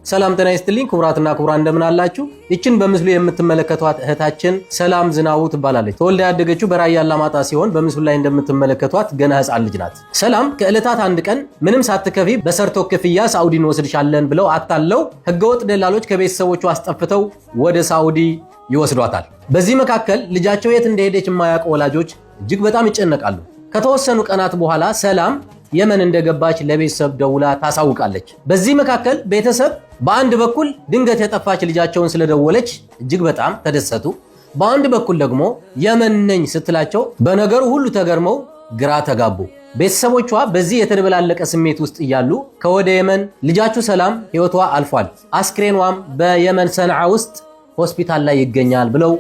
ሰላም ጤና ይስጥልኝ ክቡራትና ክቡራን፣ እንደምን አላችሁ? ይችን በምስሉ የምትመለከቷት እህታችን ሰላም ዝናቡ ትባላለች። ተወልዳ ያደገችው በራያ አላማጣ ሲሆን በምስሉ ላይ እንደምትመለከቷት ገና ሕፃን ልጅ ናት። ሰላም ከዕለታት አንድ ቀን ምንም ሳትከፊ በሰርቶ ክፍያ ሳዑዲ እንወስድሻለን ብለው አታለው ህገወጥ ደላሎች ከቤተሰቦቿ አስጠፍተው ወደ ሳዑዲ ይወስዷታል። በዚህ መካከል ልጃቸው የት እንደሄደች የማያውቁ ወላጆች እጅግ በጣም ይጨነቃሉ። ከተወሰኑ ቀናት በኋላ ሰላም የመን እንደገባች ለቤተሰብ ደውላ ታሳውቃለች። በዚህ መካከል ቤተሰብ በአንድ በኩል ድንገት የጠፋች ልጃቸውን ስለደወለች እጅግ በጣም ተደሰቱ። በአንድ በኩል ደግሞ የመን ነኝ ስትላቸው በነገሩ ሁሉ ተገርመው ግራ ተጋቡ። ቤተሰቦቿ በዚህ የተደበላለቀ ስሜት ውስጥ እያሉ ከወደ የመን ልጃችሁ ሰላም ሕይወቷ አልፏል፣ አስክሬኗም በየመን ሰንዓ ውስጥ ሆስፒታል ላይ ይገኛል ብለው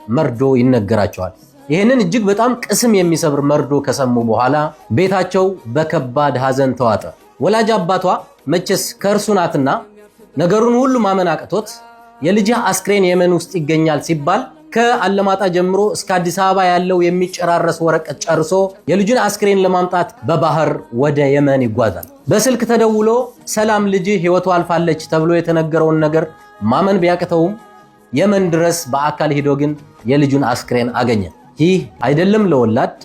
መርዶ ይነገራቸዋል። ይህንን እጅግ በጣም ቅስም የሚሰብር መርዶ ከሰሙ በኋላ ቤታቸው በከባድ ሐዘን ተዋጠ። ወላጅ አባቷ መቼስ ከእርሱ ናትና ነገሩን ሁሉ ማመን አቅቶት የልጅህ አስክሬን የመን ውስጥ ይገኛል ሲባል ከአለማጣ ጀምሮ እስከ አዲስ አበባ ያለው የሚጨራረስ ወረቀት ጨርሶ የልጁን አስክሬን ለማምጣት በባህር ወደ የመን ይጓዛል። በስልክ ተደውሎ ሰላም ልጅህ ሕይወቷ አልፋለች ተብሎ የተነገረውን ነገር ማመን ቢያቅተውም የመን ድረስ በአካል ሂዶ ግን የልጁን አስክሬን አገኘ። ይህ አይደለም ለወላድ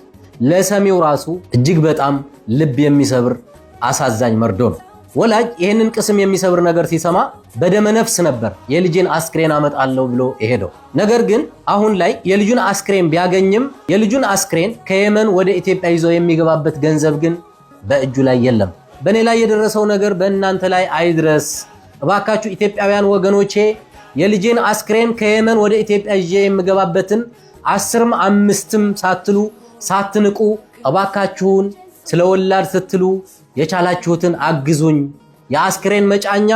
ለሰሚው ራሱ እጅግ በጣም ልብ የሚሰብር አሳዛኝ መርዶ ነው። ወላጅ ይህንን ቅስም የሚሰብር ነገር ሲሰማ በደመ ነፍስ ነበር የልጄን አስክሬን አመጣለሁ ብሎ የሄደው። ነገር ግን አሁን ላይ የልጁን አስክሬን ቢያገኝም የልጁን አስክሬን ከየመን ወደ ኢትዮጵያ ይዞ የሚገባበት ገንዘብ ግን በእጁ ላይ የለም። በእኔ ላይ የደረሰው ነገር በእናንተ ላይ አይድረስ። እባካችሁ ኢትዮጵያውያን ወገኖቼ የልጄን አስክሬን ከየመን ወደ ኢትዮጵያ ይዤ የምገባበትን 10ም 5ም ሳትሉ ሳትንቁ እባካችሁን ስለ ወላድ ስትሉ የቻላችሁትን አግዙኝ፣ የአስክሬን መጫኛ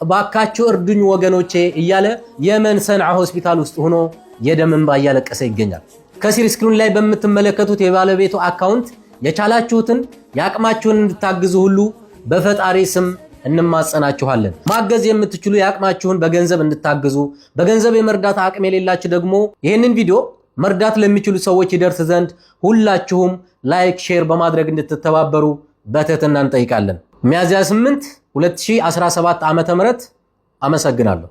እባካችሁ እርዱኝ ወገኖቼ እያለ የመን ሰንዓ ሆስፒታል ውስጥ ሆኖ የደም እንባ እያለቀሰ ይገኛል። ከስር screen ላይ በምትመለከቱት የባለቤቱ account የቻላችሁትን የአቅማችሁን እንድታግዙ ሁሉ በፈጣሪ ስም እንማጸናችኋለን። ማገዝ የምትችሉ የአቅማችሁን በገንዘብ እንድታግዙ፣ በገንዘብ የመርዳት አቅም የሌላችሁ ደግሞ ይህንን ቪዲዮ መርዳት ለሚችሉ ሰዎች ይደርስ ዘንድ ሁላችሁም like፣ share በማድረግ እንድትተባበሩ በትህትና እንጠይቃለን። ሚያዝያ 8 2017 ዓ.ም። አመሰግናለሁ።